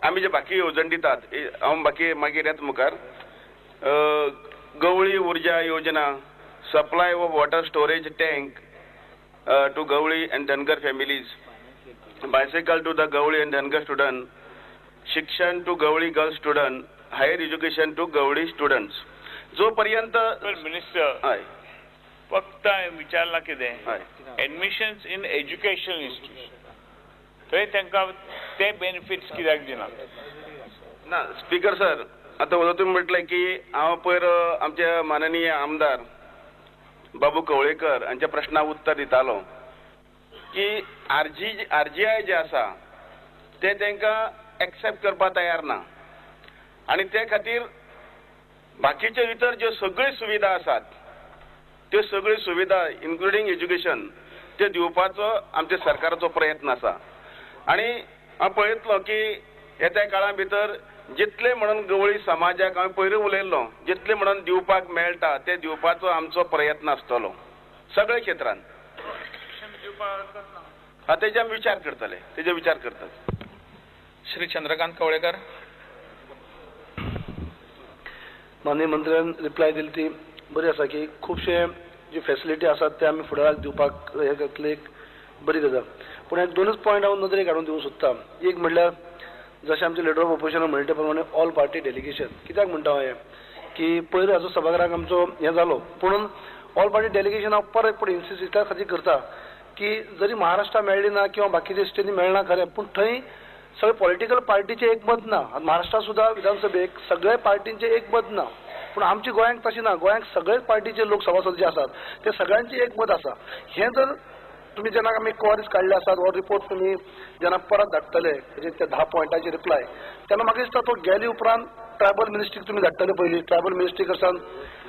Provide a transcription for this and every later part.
आमी जे बाकी येवजण दितात, हांव बाकी मागीर येता मुखार. Gavli Urja Yojana, supply of water storage tank to Gavli and Dhangar families, bicycle to the Gavli and Dhangar student, शिक्षण to Gavli girls student, higher education to Gavli students. जो पर्यंत मिनिस्टर हय फक्त हांवें विचारलां कितें, हय एडमिशन्स इन एज्युकेशनल इन्स्टिट्यूशन थंय तांकां ते बेनिफिट्स कित्याक दिना? ना स्पीकर सर, आतां तुमी म्हटलें की हांव पयर आमचे माननीय आमदार बाबू कवळेकर हांच्या प्रश्नाक उत्तर दितालो की आरजीआय जे आसा ते तांकां एक्सेप्ट करपाक तयार ना आनी ते खातीर बाकीचे भितर ज्यो सगळ्यो सुविधा आसात त्यो सगळ्यो सुविधा इन्क्लुडींग एज्युकेशन त्यो दिवपाचो आमच्या सरकाराचो प्रयत्न आसा. आनी हांव पळयतलो की येत्या काळा भितर जितले म्हणून गवळी समाजाक हांवें पयरूय उलयल्लो जितले म्हणून दिवपाक मेळटा ते दिवपाचो आमचो प्रयत्न आसतलो सगळ्या क्षेत्रान. तेजे आमी विचार करतले, तेजे विचार करतात. श्री चंद्रकांत कवळेकर. माननीय मंत्र्यान रिप्लाय दिली ती बरी आसा की खुबशे जी फेसिलिटी आसात ते आमी फुडाराक दिवपाक हे घातले एक बरी गजाल. पूण एक दोनूच पॉयंट हांव नदरेक हाडून दिवंक सोदता. एक म्हणल्यार जशें आमचे लिडर ऑफ ऑपोजिशन म्हणटा प्रमाणे ऑल पार्टी डेलिगेशन कित्याक म्हणटा हांव हें की पयर हाजो सभाघराक आमचो हें जालो, पूण ऑल पार्टी डेलिगेशन हांव परत एक इन्सिस्ट इतल्या खातीर करता की जरी महाराष्ट्रा मेळ्ळी ना किंवा बाकीचे स्टेटी मेळना खरें, पूण थंय सगळे पॉलिटिकल पार्टीचें एकमत ना. महाराष्ट्रात सुद्दां विधानसभेक सगळे पार्टींचें एकमत ना, पूण आमच्या गोंयांक तशें ना. गोंयांक सगळेच पार्टीचे लोक सभासद जे आसात ते सगळ्यांचें एकमत आसा. हें जर तुमी जेन्ना आमी क्वारीज काडले आसात हो रिपोर्ट तुमी जेन्ना परत धाडटले म्हणजे त्या 10 पॉयंटाचे रिप्लाय तेन्ना म्हाका दिसता तो गेले उपरांत ट्रायबल मिनिस्ट्रीक तुमी धाडटले पयलीं, ट्रायबल मिनिस्ट्री कडच्यान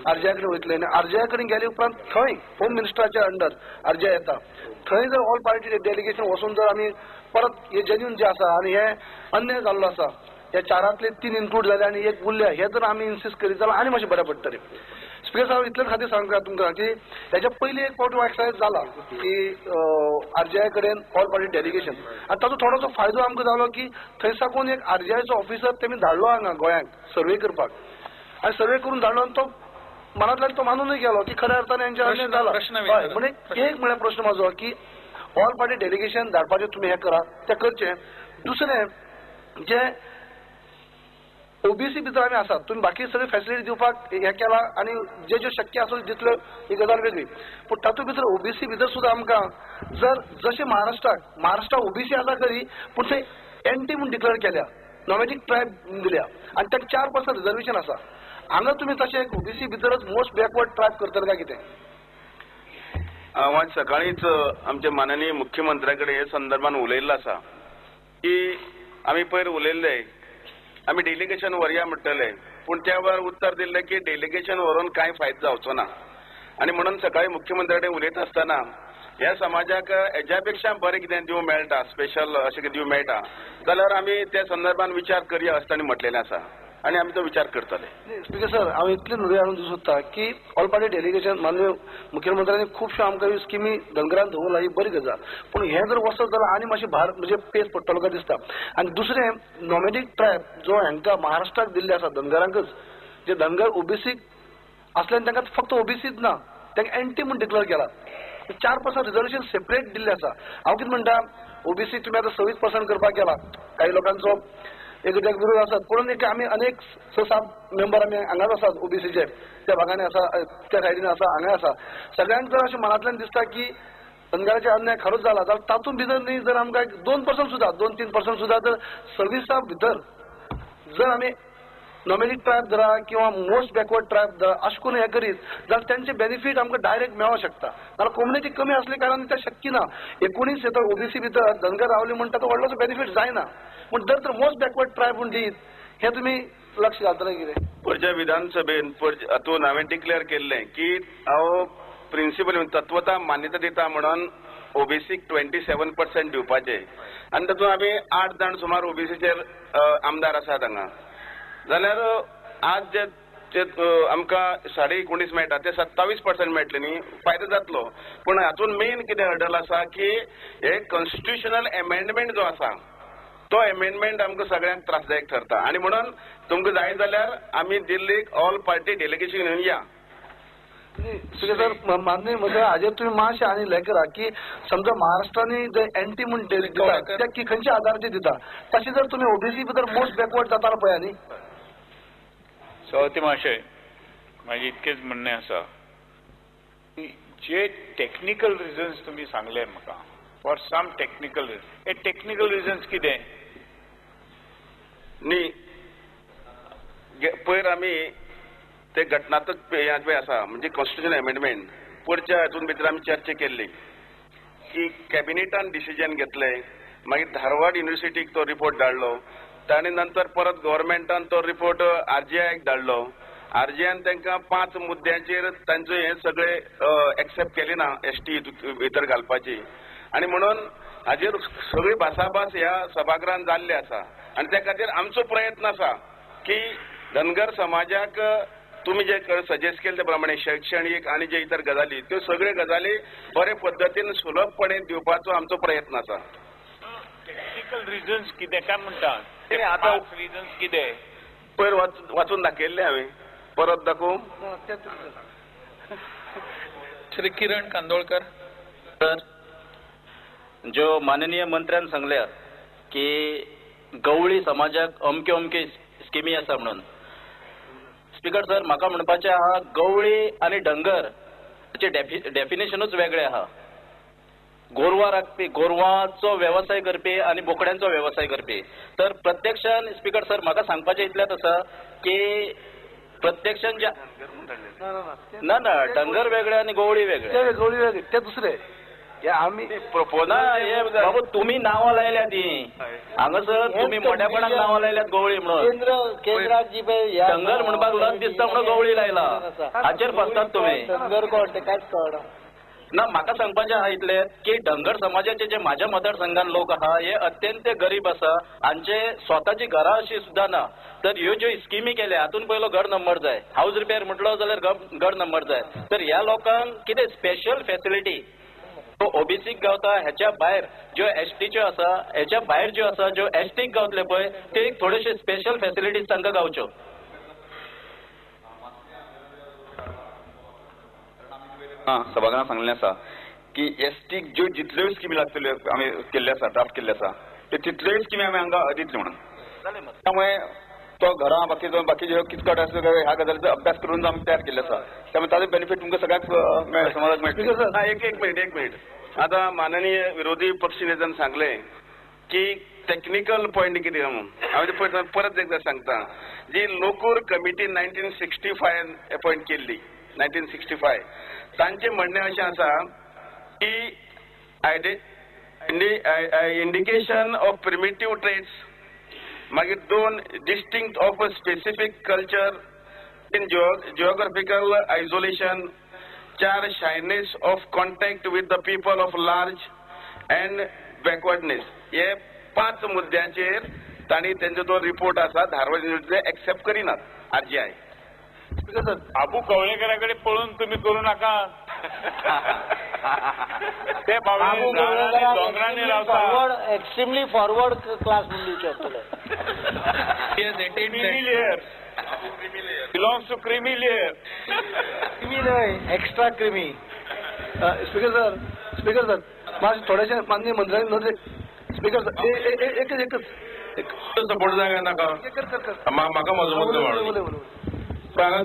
आरजीआय कडेन वयतले आनी आरजीआय कडेन गेले उपरांत थंय होम मिनिस्टराच्या अंडर आरजीआय येता. थंय जर ऑल पार्टी डेलिगेशन वचून जर आमी परत हे जेन्यून जे आसा आनी हे अन्याय जाल्लो आसा ह्या 4 3 इन्क्लूड जाले आनी एक उरल्या, हे जर आमी इन्सिस्ट करीत जाल्यार आनी मातशें बरें पडटलें. स्पीकर साहेब इतलेच खातीर सांगता तुमकां की हेच्या पयलीं एक फावट एक्सरसायज जाला की आरजीआय कडेन ऑल पार्टी डेलिगेशन आनी ताचो थोडोसो फायदो आमकां जालो की थंय साकून एक आरजीआयचो ऑफिसर तेमी धाडलो हांगा गोंयांक सर्वे करपाक आनी सर्वे करून धाडलो आनी तो मनांतल्यान तो मानूनय गेलो की खऱ्या अर्थान हेंचे अन्याय जाला. हय, म्हण एक म्हळ्यार प्रश्न म्हाजो की ऑल पार्टी डेलिगेशन धाडपाचें तुमी हें करा तें करचें. दुसरें जे ओबीसी भितर आमी आसात, तुमी बाकी सगळी फेसिलिटी दिवपाक हें केलां आनी जे ज्यो शक्य आसा दितल्यो ही गजाल वेगळी, पूण तातूंत भितर ओबीसी भितर सुद्दां आमकां जर जशें महाराष्ट्राक ओबीसी आसा खरी, पूण थंय एनटी म्हूण डिक्लेअर केल्या, नॉमॅडीक ट्रायब दिल्या आनी तांकां 4% रिजर्वेशन आसा. हांगा तुमी तशें ओबीसी भितरच मोस्ट बॅकवर्ड ट्रायब करतले काय कितें? हांव आज सकाळींच आमच्या माननीय मुख्यमंत्र्या कडेन हे संदर्भान उलयल्लो आसा की आमी पयर उलयल्ले आमी डेलिगेशन व्हरया म्हणटले, पूण त्या वेळार उत्तर दिल्लें की डेलिगेशन व्हरून कांय फायदो जावचो ना आनी म्हणून सकाळी मुख्यमंत्र्या कडेन उलयता आसतना ह्या समाजाक हेज्या पेक्षा बरें कितें दिवंक मेळटा, स्पेशल अशें कितें दिवंक मेळटा जाल्यार आमी त्या संदर्भान विचार करया अशें तांणी म्हटलेलें आसा आनी आमी तो विचार करतले. स्पीकर सर, हांव इतलें नदरेक हाडून दिवंक सोदता की ऑल पार्टी डेलिगेशन माननीय मुख्यमंत्र्यांनी खुबश्यो आमकां ह्यो स्किमी धनगरान दवरला ही बरी गजाल, पूण हें जर वचत जाल्यार आनी मातशें भार म्हणजे पेस पडटलो काय दिसता. आनी दुसरें नॉमॅडीक ट्रायब जो हांकां महाराष्ट्राक दिल्ले आसा धनगरांकच, जे धनगर ओबीसीक आसल्यान तांकां फक्त ओबीसीच ना, तांकां एनटी म्हूण डिक्लेअर केला, 4% रिजर्वेशन सेपरेट दिल्लें आसा. हांव कितें म्हणटा, ओबीसी तुमी आतां 26% करपाक गेला, काही लोकांचो एक विरोध आसात, पूण एक आमी अनेक 6-7 मेंबर आमी हांगाच आसात ओबीसीचे, त्या भागांनी आसा, त्या सायडीन आसा, हांगा आसा. सगळ्यांक जर अशें मनांतल्यान दिसता की धनगराचे अन्याय खरोच जाला जाल्यार तातूंत भितर न्ही जर आमकां 2% सुद्दां 2-3% सुद्दां जर सर्विसा भितर जर आमी नॉमॅडीक ट्रायब धरा किंवा मोस्ट बॅकवर्ड ट्रायब धरा अशें करून हें करीत जाल्यार तेंचे बेनिफीट आमकां डायरेक्ट मेळोंक शकता. नाल्यार कम्युनिटी कमी आसले कारणान तें शक्य ना. 19 येता ओबीसी भितर धनगर रावले म्हण ताका व्हडलोसो बेनिफीट जायना, पूण जर तर मोस्ट बॅकवर्ड ट्रायब म्हूण दीत हें तुमी लक्ष घालतले कितें? पयरच्या विधानसभेन हातून हांवें डिक्लेअर केल्लें की हांव प्रिंसिपल तत्वता मान्यता दिता म्हणून ओबीसीक 27% दिवपाचें आनी तातूंत आमी 8 जाण सुमार ओबीसीचेर आमदार आसात हांगा, जाल्यार आज जे आमकां 19.5 मेळटा ते 27% मेळटले न्ही, फायदो जातलो. पूण हातूंत मेन कितें हर्डल आसा की हे कॉन्स्टिट्युशनल एमेंडमेंट जो आसा तो एमेंडमेंट आमकां सगळ्यांक त्रासदायक ठरता. आनी म्हणून तुमकां जाय जाल्यार आमी दिल्लीक ऑल पार्टी डेलिगेशन घेवन या. सर माननीय मंत्री हाजेर तुमी मातशें आनी हें करा की समजा महाराष्ट्रांनी जे एनटी म्हूण दिता ते खंयच्या आधाराचेर दिता, तशें जर तुमी ओबीसी भितर मोस्ट बॅकवर्ड जाता पळया न्ही. सभापती महाशय, म्हाजें इतकेंच म्हणणें आसा जे टॅक्निकल रिजन्स तुमी सांगले म्हाका, फॉर सम टॅक्निकल रिजन, हे टॅक्निकल रिजन्स कितें न्ही? पयर आमी ते घटनात्मक हें पळय आसा म्हणजे कॉन्स्टिट्युशन अमेंडमेंट पयरच्या हातून भितर आमी चर्चा केल्ली की कॅबिनेटान डिसिजन घेतलें, मागीर धारवाड युनिवर्सिटीक तो रिपोर्ट धाडलो, ताणी नंतर परत गव्हर्मेंटान तो रिपोर्ट आरजीआयक धाडलो. आरजीआयन तांकां 5 मुद्द्यांचेर तांचो हें सगळें एक्सेप्ट केलें ना एसटी भितर घालपाची. आनी म्हणून हाजेर सगळी भासाभास ह्या सभागृहान जाल्ली आसा. आनी त्या खातीर आमचो प्रयत्न आसा की धनगर समाजाक तुमी जे सजेस्ट केले ते प्रमाणे शैक्षणीक आनी जे इतर गजाली त्यो सगळ्यो गजाली बरे पद्दतीन सुलभपणे दिवपाचो आमचो प्रयत्न आसा. टॅक्निकल रिजन्स कितें काय म्हणटा? आतां रिजन्स कितें पयर वाचून दाखयल्लें हांवें, परत दाखोवं? श्री किरण कांदोळकर. सर, ज्यो माननीय मंत्र्यान सांगल्या की गवळी समाजाक अमक्यो अमक्यो स्किमी आसा म्हणून, स्पीकर सर म्हाका म्हणपाचें आहा गवळी आनी ढंगर हाचें डेफिनेशनूच वेगळें आहा. गोरवां राखपी, गोरवांचो वेवसाय करपी आनी बोकड्यांचो वेवसाय करपी. तर प्रत्यक्षान स्पीकर सर म्हाका सांगपाचें इतलेंच आसा की प्रत्यक्षान जे ना ना ढंगर वेगळे आनी गवळी वेगळे, गवळी वेगळे ते दुसरे. आमी ना हे बाबू तुमी नांवां लायल्या ती हांगासर तुमी मोठेपणाक नांवां लायल्यात गवळी म्हणून. ढंगर म्हणपाक लज दिसता म्हणून गवळी लायला, हाचेर फसतात तुमी. ना म्हाका सांगपाचें आहा इतलें की ढंगर समाजाचे जे म्हाज्या मतदारसंघान लोक आहा हे अत्यंत गरीब आसा, हांचे स्वताची घरां अशी सुद्दां ना. तर ह्यो ज्यो स्किमी केल्या हातून पयलो घर नंबर जाय, हावज रिपेर म्हटलो जाल्यार घर नंबर जाय. तर ह्या लोकांक कितें स्पेशल फेसिलिटी ओबीसीक गावता ह्याच्या भायर ज्यो एसटीच्यो आसा, ह्याच्या भायर ज्यो आसा ज्यो एसटीक गावतले पळय ते एक थोडेशे स्पेशल फेसिलिटीज तांकां गावच्यो. सभागृहान सांगलें आसा की एसटीक ज्यो जितल्योय स्किमी लागतल्यो आमी केल्ल्यो आसा, ड्राफ्ट केल्ले आसा, त्यो तितल्योय स्किमी आमी हांगा दितली म्हणून. त्यामुळे तो घरां बाकी बाकीचे किचकट आसा ह्या गजालीचो अभ्यास करून आमी तयार केल्ले आसा, त्यामुळे ताजो बेनिफीट तुमकां सगळ्यांक मेळ्ळें, समाजाक मेळटलो. एक एक मिनिट, एक मिनिट. आतां माननीय विरोधी पक्ष नेत्यान सांगलें की टॅक्निकल पॉयंट कितें म्हणून हांवें परत एकदां सांगता. जी लोकूर कमिटी 1965 अपॉयंट केल्ली, 1965, तांचें म्हणणें अशें आसा की इंडिकेशन ऑफ प्रिमिटीव ट्रेड्स, मागीर 2 distinct of a specific culture in geographical isolation, 4 shyness of contact with the people of large and backwardness. हे 5 मुद्द्यांचेर तांणी तेंचो तो रिपोर्ट आसा धारवाड युनिवर्सिटी एक्सेप्ट करिनात आरजीआय. बाबू कवळेकरा कडेन पळोवन तुमी करूं नाका. ते बाबू दोंगरांनी रावता. एक्स्ट्रीमली फॉरवर्ड क्लास म्हणून दिवचे आसतले. Belongs to creamy layer. Creamy न्हय, extra creamy. Speaker sir, speaker sir मातशें थोडेशें माननीय मंत्र्यांनी नदरे स्पीकर सर एकच एकच सपोर्ट जाय काय नाका? म्हाका म्हजो मुद्दो वाडोवंक. हांगा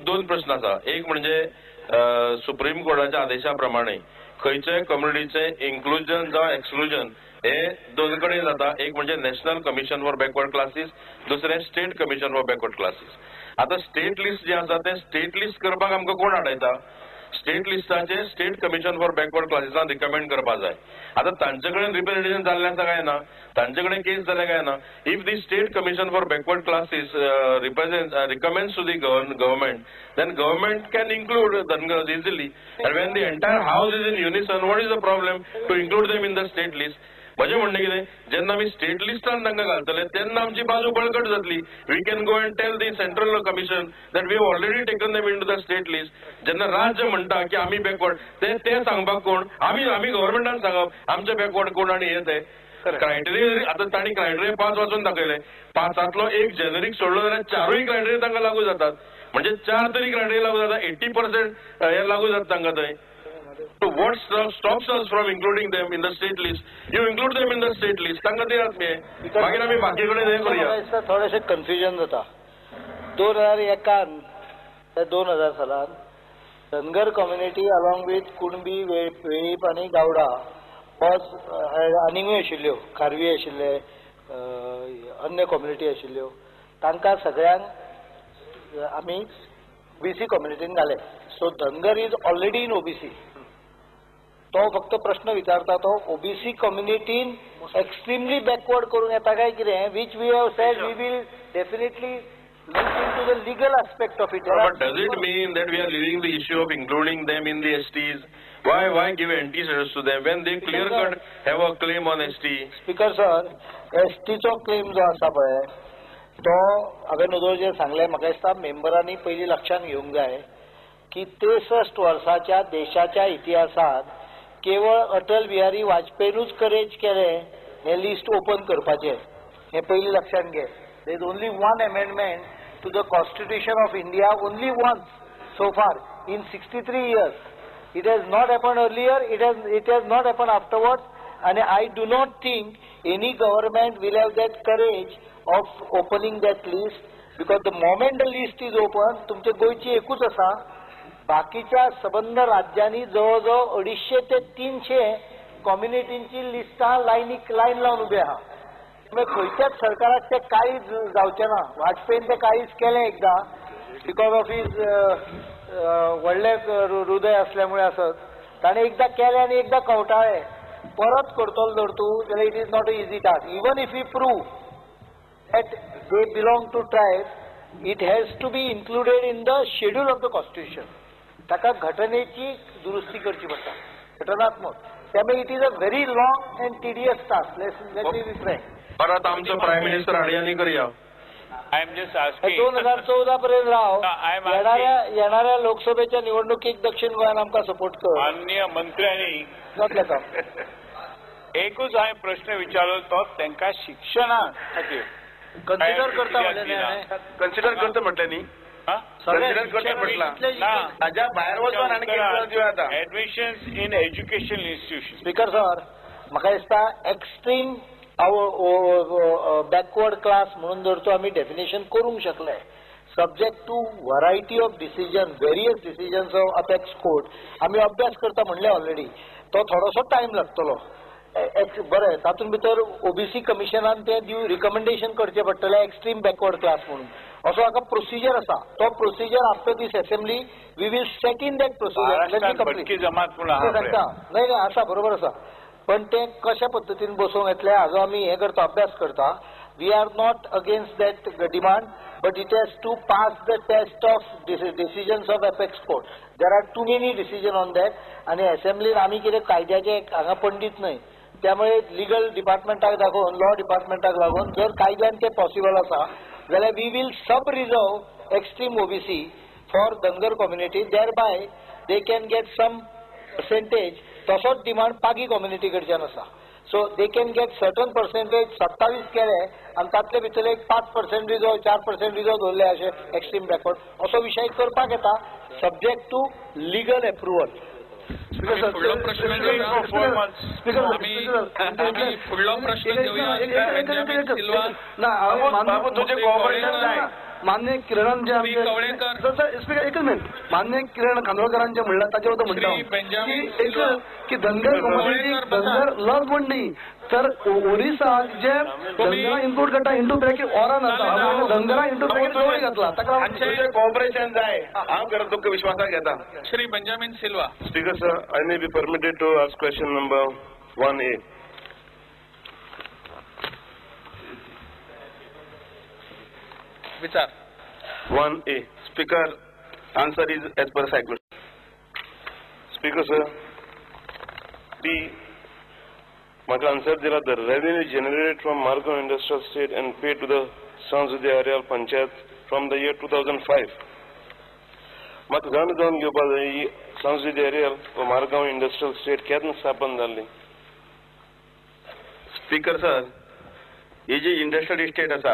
दोन प्रश्न आसा. एक म्हणजे सुप्रीम कोर्टाच्या आदेशा प्रमाणे खंयच्याय कम्युनिटीचें इन्क्लुजन जावं एक्सक्लुजन हे दोन कडेन जाता. एक म्हणजे national commission for backward classes, दुसरें state commission for backward classes. आतां स्टेट लिस्ट जें आसा तें स्टेट लिस्ट करपाक आमकां कोण आडयता? स्टेट लिस्टाचेर स्टेट कमिशन फॉर बॅकवर्ड क्लासीसान रिकमेंड करपा जाय. आतां तांचे कडेन रिप्रेझेंटेशन जाल्लें आसा काय ना, तांचे कडेन केस जाल्या काय ना? If the state commission for backward classes recommends to the government, then government can include Dhangars easily. And when the entire house is in unison, what is the problem to include them in the state list? म्हजें म्हणणें कितें, जेन्ना आमी state लिस्टान तांकां घालतले तेन्ना आमची बाजू बळकट जातली. We can go and tell the central commission that we have already taken them into the state list. जेन्ना राज्य म्हणटा की आमी बॅकवर्ड, ते सांगपाक कोण? आमी आमी गव्हर्मेंटान सांगप आमचे बॅकवर्ड कोण आनी हे ते. क्रायटेरिया आतां तांणी क्रायटेरिया 5 वाचून दाखयले, 5तांतलो एक जेनरीक सोडलो जाल्यार 4 क्रायटेरिया तांकां लागू जातात, म्हणजे 4 तरी क्रायटेरिया लागू जाता, 80% हे लागू जाता तांकां थंय. So what stops us from including them in the state list? You include them in the state list. तांकां दियात मगे, मागीर आमी बाकी कडेन हें करुया. थोडेशें कन्फ्युजन जाता. 2001 ते 2000 सालान Dhangar community along with Kunbi, Velip आनी गावडा वॉज आनीकूय आशिल्ल्यो, खारवी आशिल्ले, अन्य कम्युनिटी आशिल्ल्यो, तांकां सगळ्यांक आमी ओबीसी कम्युनिटीन घाले. So Dhangar is already in OBC. तो फक्त प्रश्न विचारता तो ओबीसी कम्युनिटीन एक्स्ट्रीमली बॅकवर्ड करूंक येता काय कितें, which we have said we will definitely look into the legal aspect of it. But does it mean that we are leaving the issue of including them in the STs? Why give NT status to them when they clear cut have a claim on ST? Speaker sir, ST चो claim जो आसा पळय तो हांवें नदर जें सांगलें, म्हाका दिसता मेंबरांनी पयलीं लक्षांत घेवंक जाय की 63 वर्साच्या देशाच्या इतिहासांत केवळ अटल बिहारी वाजपेयीनूच करेज केलें हें लिस्ट ओपन करपाचें, हें पयलीं लक्षांत घे. There is only one amendment to the Constitution of India, only once so far in 63 years. It has not happened earlier, it has not happened afterwards, and I do not think any government will have that courage of opening that list, because the moment the list is open, तुमचे गोंयची एकूच आसा, बाकीच्या सबंद राज्यांनी जवळजवळ 250 ते 300 कम्युनिटींची लिस्टां लायनीक line लावन उबे आहा. त्यामुळे खंयच्याच सरकाराक ते काळीज जावचें ना. वाजपेयीन ते काळीज केलें एकदां because of his व्हडलें हृदय असल्यामुळे आसत, ताणें एकदां केलें आनी एकदां कवटाळें. परत करतलो जर तूं जाल्यार it is not a easy task. Even if you prove that they belong to tribe, it has to be included in the schedule of the constitution. ताका घटनेची दुरुस्ती करची पडटा, घटनात्मक. त्यामुळे it is a very long and tedious task. Let me be frank. परत आमचो prime minister हाडया आनी करया. I am just asking. 2014 पर्यंत राव, येणाऱ्या लोकसभेच्या निवडणुकीक दक्षिण गोंयान आमकां सपोर्ट कर. माननीय मंत्र्यांनी जातलें काम. एकूच हांवें प्रश्न विचारलो तो तांकां शिक्षणा खातीर कन्सिडर करता म्हणलें, कन्सिडर करता म्हटलें न्ही, कन्सिडर करता म्हटलां, ताज्या भायर वचून आनी कितें जाता. Admissions in education institution. Speaker sir, म्हाका दिसता एक्स्ट्रीम बॅकवर्ड क्लास म्हणून जर तो आमी डेफिनेशन करूंक शकले, subject to variety of decision, various decisions of apex court, आमी अभ्यास करता म्हणलें ऑलरेडी, तो थोडोसो टायम लागतलो. बरें, तातूंत भितर ओबीसी कमिशनान तें दिव रिकमेंडेशन करचें पडटलें एक्स्ट्रीम बॅकवर्ड क्लास म्हणून, असो हाका प्रोसिजर आसा. तो procedure after this assembly we will set in that procedure. सांगता न्हय न्हय आसा, बरोबर आसा, पण ते कशा पद्दतीन बसोवंक येतलें हाजो आमी हें करता, अभ्यास करता. We are not against that demand, but it has to pass the test of decisions of apex court. There are too many decision on that. आनी असेंब्लीन आमी कितें कायद्याचे हांगा पंडीत न्हय, त्यामुळे लिगल डिपार्टमेंटाक दाखोवन, लॉ डिपार्टमेंटाक लागून जर कायद्यान तें पॉसिबल आसा जाल्यार we will sub reserve extreme OBC for Dhangar community, thereby they can get some percentage. तसोच डिमांड पागी कम्युनिटी कडच्यान आसा. So they can get certain percentage. 27 केले आनी तातले भितर एक 5% रिजर्व, 4% रिजर्व दवरले अशें एक्स्ट्रीम बॅकवर्ड असो विशय करपाक येता, subject to legal approval. फुडलो प्रश्न घेवया. मान्य किरणान जे स्पीकर एकच मिनिट, मान्य किरण खांडोळकरांचे म्हणलां ताचे बद्दल म्हणटा की धनगर कम्युनिटी धनगर लज म्हण न्ही, तर ओरिसा जे धनगरा इन्क्लूड करता इंटू ब्रॅकेट ऑरान आसा, धनगरा इंटू ब्रॅकेट गवळी घातला, ताका कोऑपरेशन जाय. हांव करत तुमकां विश्वासाक घेता. Shri Benjamin Silva. Speaker sir, I may be permitted to ask question number 1A. विचार 1A. Speaker, answer is as per cycle. Speaker sir, B म्हाका आन्सर दिला, the revenue generated from Margao industrial estate and pay to the São Jose Areal panchayat from the year 2005. म्हाका जाणून जावन घेवपाक जाय, ही सांव जुझे आरियाल वा Margao industrial state केन्ना स्थापन जाल्ली? स्पीकर सर, ही जी इंडस्ट्रियल इस्टेट आसा